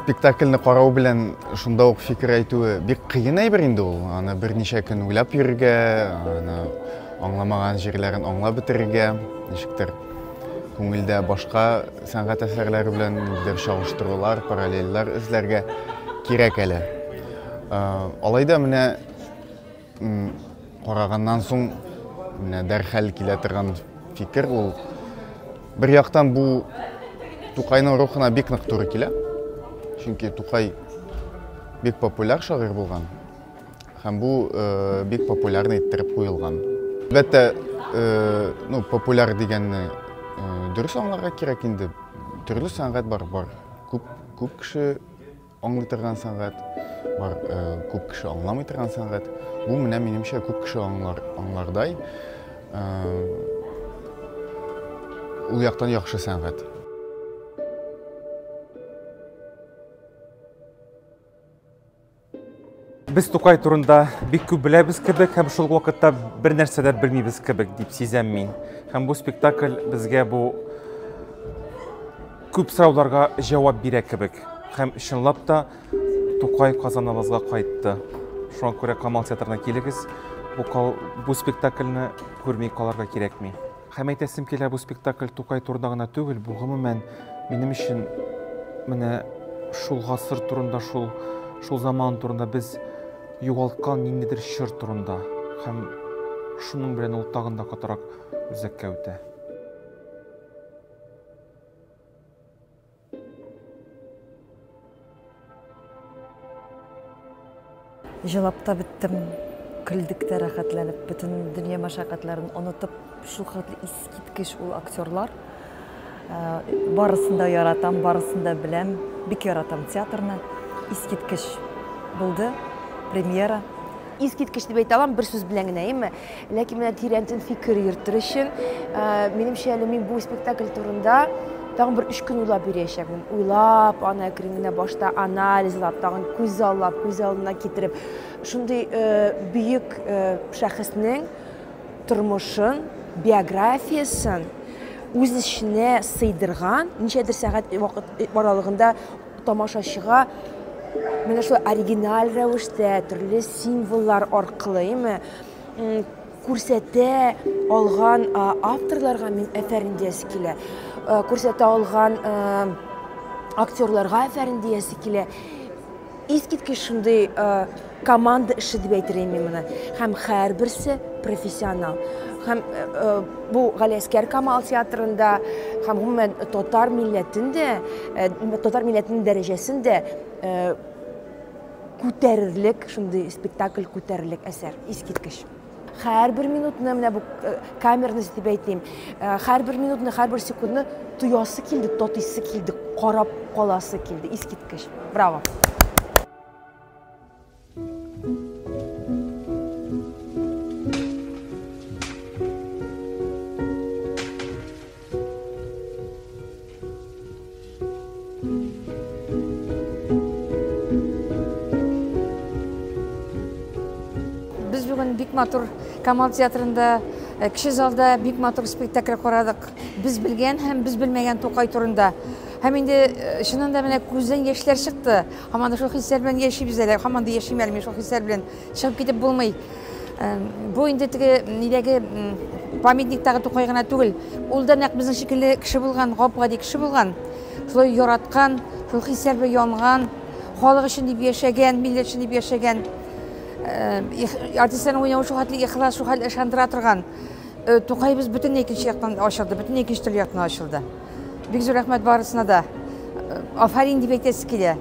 Спектакльне карау белән шунда ук фикер әйтүе бик кыен әйбер инде ул. Аны берничә көн уйлап йөрергә, аны аңламаган җирләрен аңлап бетерергә, ничектер күңелдә башка сәнгать әсәрләре белән ниндидер чагыштырулар, параллельләр эзләргә кирәк әле. Алай да менә караганнан соң менә дәрхаль килә торган фикер ул бер яктан бу Тукайның рухына бик нык туры килә. Чөнки Тукай бик популяр шагыйрь булган. Һәм бу э, бик популярный иттереп куелган. Әлбәттә, э, ну, популяр дигәнне э, дөрес аңларга кирәк инде. Төрле сәнгать бар, бар. Күп күп кеше Аңлый торган сәнгать бар, күп кеше аңламый торган сәнгать. Бу менә минемчә күп кеше аңлар, аңлардай. Ул яктан яхшы сәнгать. Без Тукай турында бик күп беләбез кебек һәм шул вакытта бер нәрсә дә белмибез кебек дип сизәм мин. Һәм бу спектакль безгә бу күп сорауларга җавап бирә кебек. Һәм чынлап та Тукай Казаныбызга кайтты. Шуңа күрә Камал театрына килегез. Бу, бу спектакльне күрми калырга кирәкми. Һәм әйтәсем килә, бу спектакль Тукай турында гына түгел, бу гомумән минем өчен менә шул гасыр турында, шул шул заман турында без югалткан ниндидер чор турында. Һәм шуның белән ул тагын да катырак үзәккә үтә. Җылап та беттем, көлдек тә рәхәтләнеп, бөтен дөнья мәшәкатьләрен онытып, шул хәтле искиткеч ул актерлар. Э, барысын да яратам, барысын да беләм. Бик яратам театрны. Искиткеч булды премьера. Искиткеч дип әйтә алам бер сүз белән генә, әйеме? Ләкин менә тирәнтен фикер йөртер өчен, э, минемчә әле мин бу спектакль турында тагын бер өч көн уйлап йөриячәкмен. Уйлап, аны әкрен генә башта анализлап, тагын күзаллап, күз алдына китереп, шундый э, бөек э, шәхеснең тормышын, биографиясен үз эченә сыйдырган, ничәдер сәгать вакыт аралыгында тамашачыга менә шулай оригиналь рәвештә, төрле символлар аркылы, әйеме, күрсәтә алган авторларга мин әфәрин диясе килә. Күрсәтә алган актерларга әфәрин диясе килә. Искиткеч шундый команда эше дип әйтер идем мин моны. Һәм һәрберсе профессионал. Һәм бу Галиәскәр Камал театрында һәм гомумән татар милләтен дә, татар милләтенең дәрәҗәсен дә күтәрерлек шундый спектакль, күтәрерлек әсәр. Искиткеч. Һәрбер минутны, менә бу камерность дип әйтим, һәрбер минутны, һәрбер секундны тоясы килде, татыйсы килде, карап каласы килде. Искиткеч. Браво! Без бүген бик матур Камал театрында, э, кече залда бик матур спектакль карадык. Без белгән һәм без белмәгән Тукай турында. Һәм инде э, чыннан да менә күздән яшьләр чыкты. Һаман да шул хисләр белән яшибез әле. Һаман да яшим әле мин шул хисләр белән. Чыгып китеп булмый. Бу инде теге нидәге памятниктагы Тукай гына түгел. Ул да нәкъ безнең шикелле кеше булган, гап-гади кеше булган. Шулай яраткан, шул хисләр белән янган, халык өчен дип яшәгән, милләт өчен дип яшәгән. Артистларның уйнавы шул хәтле ихлас, шул хәтле ышандыра торган. Тукаебыз бөтенләй икенче яктан ачылды, бөтенләй икенче төрле яктан ачылды. Бик зур рәхмәт барысына да. Афәрин дип әйтәсе килә.